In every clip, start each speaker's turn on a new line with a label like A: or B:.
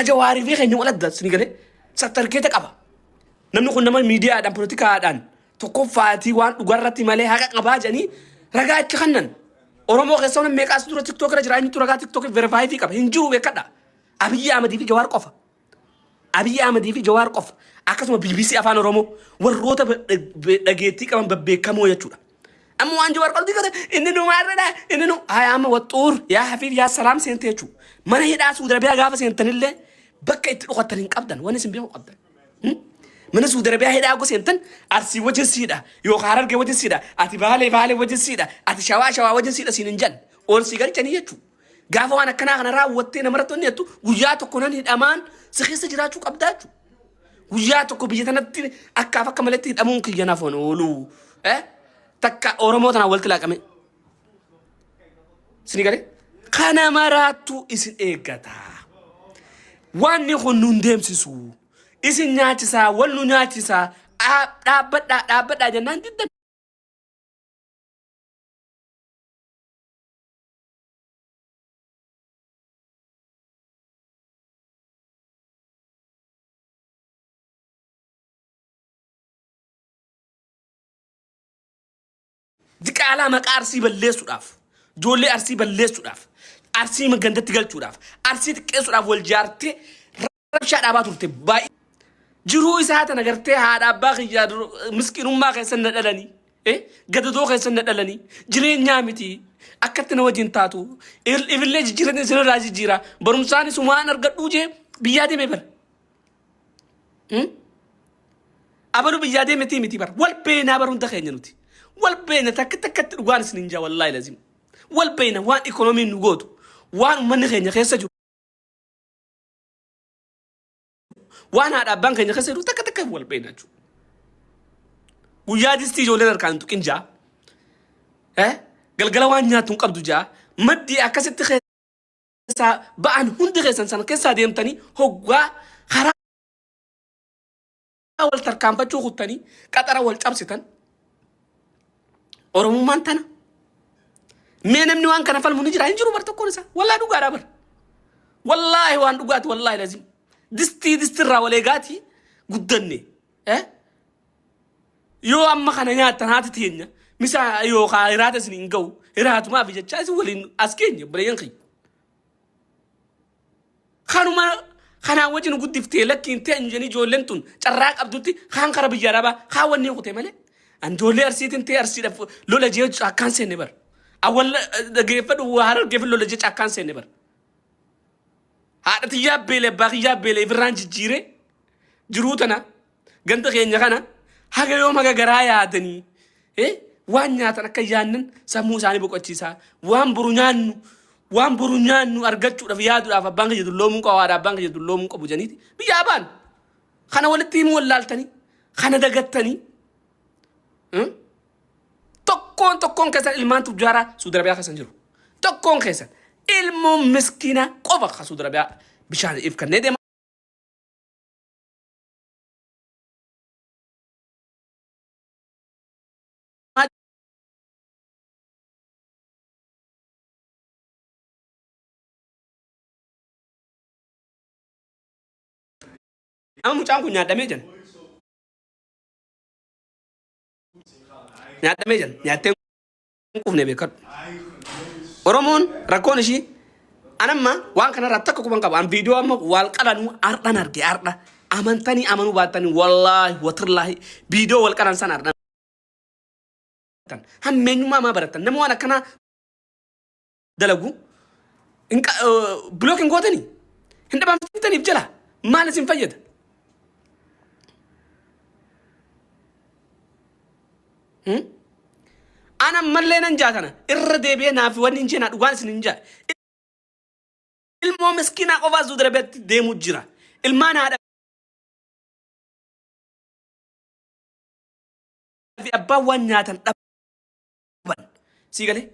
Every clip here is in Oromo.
A: Ka Jawaarii fi keenya wal adda isin galee sattarkeeta qaba. Namni kun nama miidiyaadhaan poolitikaadhaan tokkoffaatii waan dhugarratti malee haqa qabaa jedhanii ragaa itti kennan. Oromoo keessa nama meeqaas dura tiktook irra jira eenyutu ragaa tiktook verifaayitii qaba hin jiru beekadha. Abiyyi Ahmadii fi Jawaar qofa. Abiyyi Ahmadii fi Jawaar qofa. Akkasuma BBC Afaan Oromoo warroota dhageettii qaban babbeekamoo jechuudha. Amma waan Jawaar qalbii godhe inni nu maarredha inni nu haya amma waxxuur yaa hafiif yaa salaam seente jechuudha. Mana hidhaa Suudi Arabiyaa gaafa seentanillee bakka itti dhokattan hin qabdan waan isin beeku qabdan. Mana Suudi Arabiyaa hidhaa go seentan Arsii wajjin siidha yookaan Harargee wajjin siidha ati Baalee Baalee wajjin siidha ati Shawaa Shawaa wajjin siidha siin hin jedhan ol si galchanii jechuudha. Gaafa waan akkanaa kana raawwattee namarratti wanni jettu guyyaa tokko nan hidhamaan si keessa jiraachuu qabdaa jechuudha. Guyyaa tokko biyya tanatti akkaaf akka maletti hidhamuun kiyya naaf hin oolu. Takka Oromoo tanaan walitti laaqame. Isin galee? Kana maraattu isin eeggata. Wanni kun nun deemsisu. Isin nyaachisaa, wal nu nyaachisaa. Dhaabbadhaa, dhaabbadhaa jennaan diddan. Diqaalaa maqaa Arsii balleessuudhaaf, ijoollee Arsii balleessuudhaaf, Arsii gandatti galchuudhaaf, Arsii xiqqeessuudhaaf wal jaartee rabshaa dhaabaa turte baay'ee. Jiruu isaa tana gartee haadha abbaa kiyyaa miskiinummaa keessa na dhalanii, gadadoo keessa na dhalanii, jireenyaa miti akkatti na wajjin taatu, ifillee jijjiiranii isinirraa jijjiira, barumsaanis waan argadhuu jee biyyaa deemee bara. Abalu biyyaa deemetii miti bar. Wal beeknaa bar hunda keenya nuti. Wal beekna takka takkatti dhugaan isin hin jaa wallaahi lazim. Wal beekna waan ikoonomiin nu gootu. Waan uummanni keenya keessa jiru. Waan haadha abbaan keenya keessa jiru takka takka wal beekna jechuudha. Guyyaa distii ijoolleen harkaan hin tuqin jaa. Galgala waan nyaattu hin qabdu jaa. Maddii akkasitti keessaa ba'an hundi keessan sana keessaa deemtanii hoggaa karaa wal tarkaanfachuu kuttanii qaxara wal cabsitan Oromummaan tana. Mee namni waan kana falmu ni jira hin jiru bar tokkoon isaa wallaahi dhugaadha bar. Wallaahi waan dhugaati wallaahi lazim. Distii distirraa wal eegaatii guddanne. Eh? Yoo amma kana nyaattan haati teenya misa yookaan hiraata isin hin ga'u hiraatumaaf jechaa isin waliin as keenya obboleeyyan kiyya. Kanuma kanaan wajjin guddiftee lakkiin teenyu jedhanii ijoolleen tun carraa qabdutti kaan kara biyya arabaa kaan wanni kute malee. An ijoollee arsiitiin tee arsiidhaaf lola jee akkaan seenne bar. Awwal dhageeffadhu harargeef lola jee akkaan seenne bar. Haadha tiyyaa beele abbaa kiyyaa beele ifirraan jijjiiree jiruu tana ganda keenya kana haga yoom haga garaa yaadanii waan nyaatan akka yaannan sammuu isaanii boqochiisaa waan boru nyaannu waan boru nyaannu argachuudhaaf yaaduudhaaf abbaan kiyya dulloomuu qaba haadha abbaan kiyya dulloomuu qabu janiiti biyyaa baan kana walitti himuu wallaaltanii kana dagattanii tokkoon tokkoon keessan ilmaan tujjaaraa Suudi Arabiyaa keessan jiru tokkoon keessan ilmoon miskiinaa qofa ka Suudi Arabiyaa bishaan if kannee deema. Amma mucaan kun nyaadhamee jira. Nyaadhamee jira. Nyaattee hin quufne beekadhu. Oromoon rakkoon ishii anamma waan kanarraa takka quban qabu. An viidiyoo amma wal qalanuu ardhan arge ardha. Amantanii amanuu baattanii wallaahi watirlaahi viidiyoo wal qalan sana ardhan. Hammeenyummaa maa barattan nama waan akkanaa dalagu block hin gootanii hin dhabamsiiftaniif jala maal isin fayyada? Ana ammallee nan jaatana irra deebi'ee naaf wanni hin jeenaa dhugaan isin hin jaa. Ilmoo miskiinaa qofaa Suudi Arabiyaatti deemuu jira. Ilmaan haadha fi abbaan waan nyaatan dhaban. Sii galee?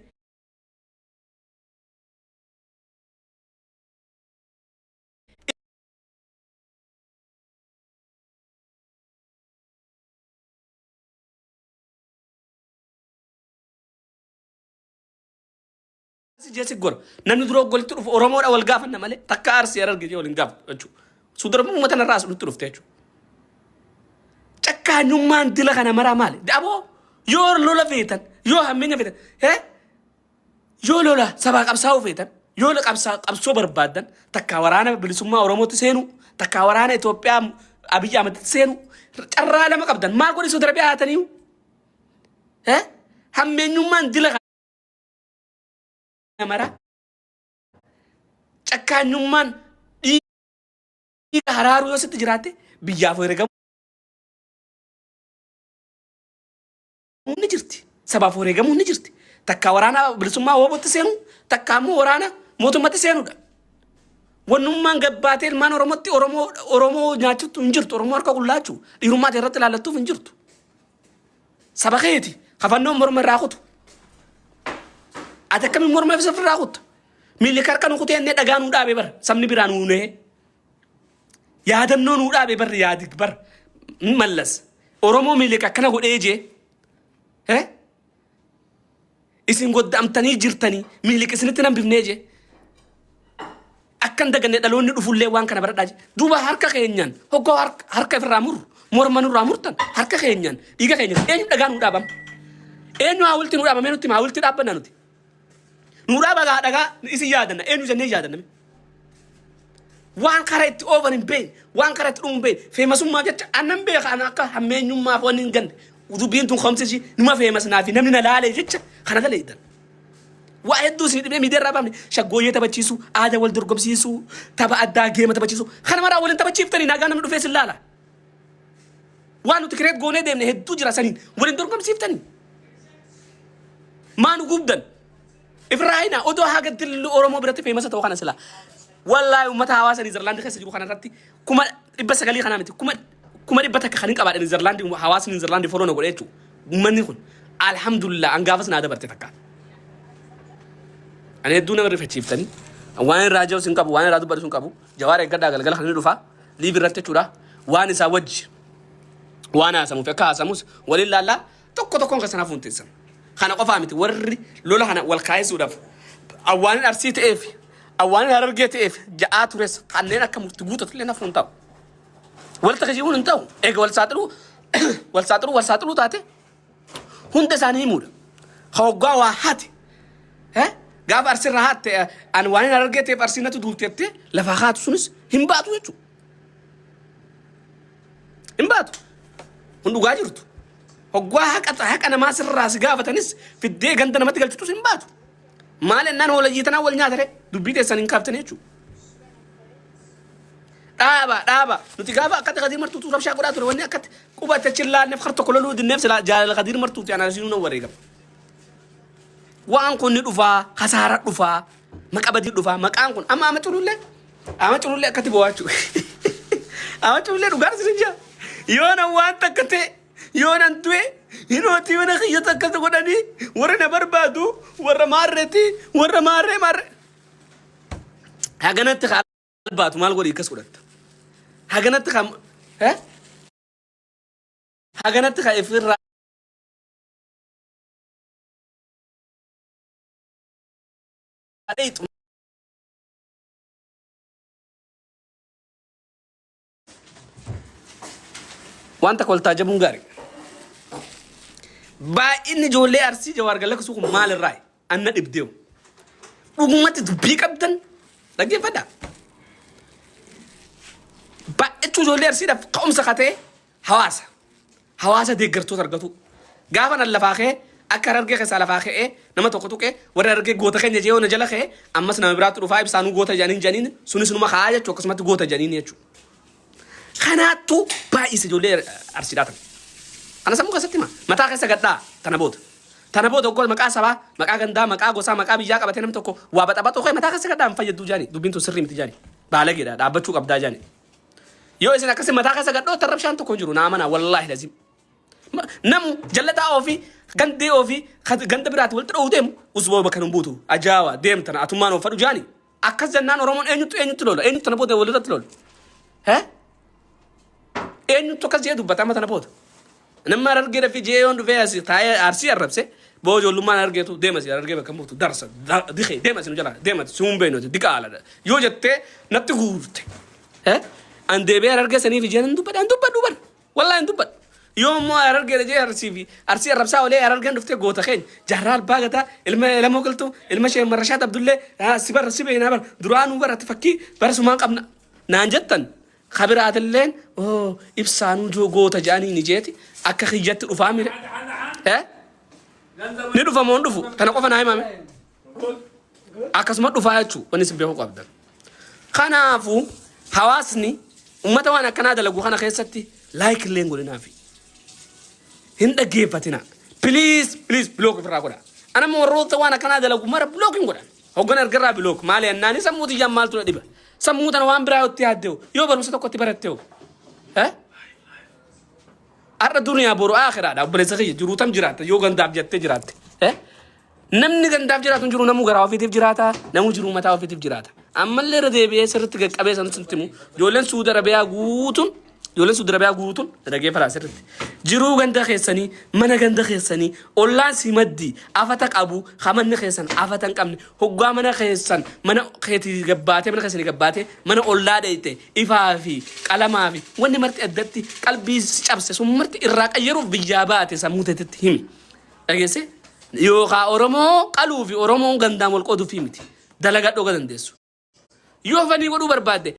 A: Arsii jee si gora. Namni dura walitti dhufu Oromoodha wal gaafanna malee takka Arsii Harargee jee wal hin gaafatu jechuudha. Suudarba uummata narraa as nutti dhufte jechuudha. Cakkaanyummaan dila kana maraa maali? Aboo yoo lola feetan yoo hammeenya feetan hee yoo lola sabaa qabsaa'uu feetan yoo qabsaa qabsoo barbaaddan takkaa waraana bilisummaa Oromootti seenu takkaa waraana Itoophiyaa Abiyyi Ahmeditti seenu carraa lama qabdan maal godhi Suudi Arabiyaa haataniiyu? Hee hammeenyummaan dila kana mara cakkaanyummaan dhiiga haraaruu yoo sitti jiraatte biyyaaf wareegamuun ni jirti. Sabaaf wareegamuun ni jirti. Takkaa waraana bilisummaa WBOtti seenu, takkaa immoo waraana mootummatti seenuudha. Wannummaan gabbaatee ilmaan Oromootti Oromoo Oromoo nyaachuttu hin jirtu. Oromoo harka qullaachuu dhiirummaa ta'e irratti ilaallattuuf hin jirtu. Saba keeti kafannoon morma irraa kutu. Ati akkamiin morma ibsa irraa kutta? Miilli harka nu kutee innee dhagaa nuu dhaabe bar sabni biraa nuu nahee. Yaadannoo nuu dhaabe bar yaadi bar mallas. Oromoo miilli akkana godhee jee. Eh? Isin godda'amtanii jirtanii miilli isinitti nan bifnee jee. Akka hin daganne dhaloonni dhufullee waan kana baradhaa jee. Duuba harka keenyaan hoggoo harka ifirraa murru morma nurraa murtan harka keenyaan dhiiga keenyaan eenyu dhagaa nuu dhaabama. Eenyu haawulti nuu dhaabamee nutti hima haawulti dhaabbanna nuti. Nuu dhaaba gaa dhagaa isin yaadanna eenyu jennee yaadanna. Waan karaa itti oofan hin beekne waan karaa itti dhumu hin beekne feemasummaa jecha annan beeka ana akka hammeenyummaaf waan hin ganne dubbiin tun ka'umsi ishii numa feemas naafi namni na laalee jecha kana daleeydan. Waa hedduu isin dhibee miidiyaa irraa baafne shaggooyyee taphachiisuu, aadaa wal dorgomsiisuu, tapha addaa geema taphachiisuu kana maraa waliin taphachiiftanii nagaa namni dhufee isin laala. Waan nuti kireet goonee deemne hedduu jira saniin waliin dorgomsiiftanii. Maa nu gubdan? Ifirraa hinaa odoo haga dilli Oromoo biratti feemasa ta'u kana silaa. Wallaahi uummata hawaasa Niizerlaandi keessa jiru kana irratti 900,000 kanaa miti 100,000 kan hin qabaadhe Niizerlaandi hawaasni Niizerlaandi foloo na godhe jechuudha. Uummanni kun alhamdulillah an gaafas naa dabarte takka. Ani hedduu nama rifachiiftanii waan irraa jiru sin qabu waan irraa dubbatu sin qabu jawaar eeggadhaa galgala kan inni dhufa liiv irratti jechuudha waan isaa wajji waan haasamuuf akka haasamus waliin laallaa tokko tokkoon keessan hafuun teessan. Kana qofaa miti warri lola kana wal kaayisuudhaaf awwaanin arsii ta'eef awwaanin harargee ta'eef ja'aa tures kanneen akka murti guutatu illee hafuun ta'u. Walitti kashiifuun hin ta'u. Eega wal saaxiluu wal saaxiluu wal saaxiluu taate hunda isaanii himuudha. Ka waggaa waa haate gaafa arsirraa haatte ani waan hin harargee ta'eef arsii natti duulteettee lafaa haatu sunis hin baatu jechuudha. Hin baatu. Kun dhugaa jirtu. Hoggaa haqa haqa namaa sirraa si gaafatanis fiddee ganda namatti galchitus hin baatu. Maal ennaan hoolayyii tanaan wal nyaatare dubbii teessan hin kaaftanii jechuudha. Dhaaba dhaaba nuti gaafa akkatti Kadiir Martuutu rabshaa godhaa ture wanni akkatti quba itti achi hin laanneef kar tokko loluu dinneef silaa jaalala Kadiir Martuuti anaa siinuu nan wareegama. Waan kun ni dhufaa kasaara dhufaa maqa badii dhufaa maqaan kun amma ama culullee ama culullee akkatti bo'aa jechuudha. Ama culullee dhugaan isin jaa yoo nan waan takka ta'e yoo nan du'e hinootii mana kiyya takka godhanii warra na barbaadu warra maarreeti warra maarree maarree. Haganatti haa baatu maal godhi akkas godhatta. Haganatti haa eh? Haganatti haa ifirraa dheexu. Waan takka wal taajabuun gaarii. Baay'inni ijoollee Arsii Jawaar gad lakkisuu kun maal irraa anna dhibdeewu. Dhugumatti dubbii qabdan dhaggeeffadhaa. Baay'achuu ijoollee Arsiidhaaf ka'umsa ka ta'e hawaasa. Hawaasa deeggartoota argatu. Gaafa nan lafaa ka'e akka Harargee keessaa lafaa ka'ee nama tokko tuqee warri Harargee goota keenya jee yoo na jala ka'e ammas nama biraatti dhufaa ibsaanuu goota jedhaniin jedhaniin sunis numa ka'aa jechuudha akkasumatti goota jedhaniin jechuudha. Kanaattu baay'ise ijoollee Arsiidhaa tana. Kana sammuu keessatti hima. Mataa keessa gadhaa tana booda. Tana booda oggoo maqaa sabaa, maqaa gandaa, maqaa gosaa, maqaa biyyaa qabatee namni tokko waa baxabaxuu ka'e mataa keessa gadhaa hin fayyaduu jaani. Dubbiin tun sirrii miti jaani. Baalageedha dhaabbachuu qabdaa jaani. Yoo isin akkasi mataa keessa gadhoo rabshaan tokko hin jiru naa amanaa wallaahi lazim. Namu jallataa ofii gandee ofii ganda biraatti walitti dha'uu deemu usboo bakka nun buutu ajaawa deemtana atummaan oofadhu jaani. Akkas jennaan Oromoon eenyuttu eenyutti lola eenyuttu tana booda walirratti lola. Hee? Eenyuttu akkas jee dubbata amma tana booda. Namni Harargee dafii jee yoon dhufee asii taa'ee Arsii arrabse Boo ijoollummaan argeetu deema si argee bakka buutu darsa dikee deema si nu jalaa deema si hun beeknu diqa haaladha. Yoo jettee natti guurte. An deebi'ee harargee saniif ijaan hin dubbadhu hin dubbadhu bar. Wallaahi hin dubbadhu. Yoo immoo harargee jee arsii fi arsii arrabsaa olee harargeen dhuftee goota keenya jaarraa abbaa gadaa ilma Elamoo Qilxuu ilma Sheekh Marrashaat Abdullee si barra si beeknaa bara duraanuu bara ati fakkii bara sumaan qabna naan jettan kabiraatilleen oo ibsaanuu joo goota jedhanii ni jeeti akka kiyyatti dhufaa mire. Ni dhufa moo hin dhufu tana qofa naa himame. Akkasuma dhufaa jechuu wanni isin beekuu qabdan. Kanaafuu hawaasni ummata waan akkanaa dalagu kana keessatti like illee hin godhinaafi. Hin dhaggeeffatina. Please please block ofirraa godha. Ana immoo warroota waan akkanaa dalagu mara block hin godhan. Hoggan argarraa block maali annaani sammuu tiyyaan maaltu na dhiba. Sammuu tana waan biraa yoo itti yaadde hoo yoo barumsa tokko itti baratte hoo. Eh? Har'a duniyaa boru aakhiraadha obboleessa kiyya jiruu tam jiraatta yoo gandaaf jettee jiraatte. Eh? Namni gandaaf jiraatu hin jiru namuu garaa ofiitiif jiraata namuu jiruu mataa ofiitiif jiraata. Ammallee irra deebi'ee sirriitti qaqqabee san sitti himu ijoolleen Suudi Arabiyaa guutuun ijoolleen Suudi Arabiyaa guutuun dhaggeeffadhaa sirriitti. Jiruu ganda keessanii mana ganda keessanii ollaan si maddii afata qabu kamanni keessan afata hin qabne hoggaa mana keessan mana keetii gabbaatee mana keessanii gabbaatee mana ollaa dheeyte ifaa fi qalamaa fi wanni marti addatti qalbii si cabse sun marti irraa qayyaruuf biyyaa baate sammuu teetitti himi. Dhageesse? Yookaa Oromoo qaluu fi Oromoon gandaan wal qooduufii miti. Dalagadhoo ga dandeessu. Yoo fanii godhuu barbaadde.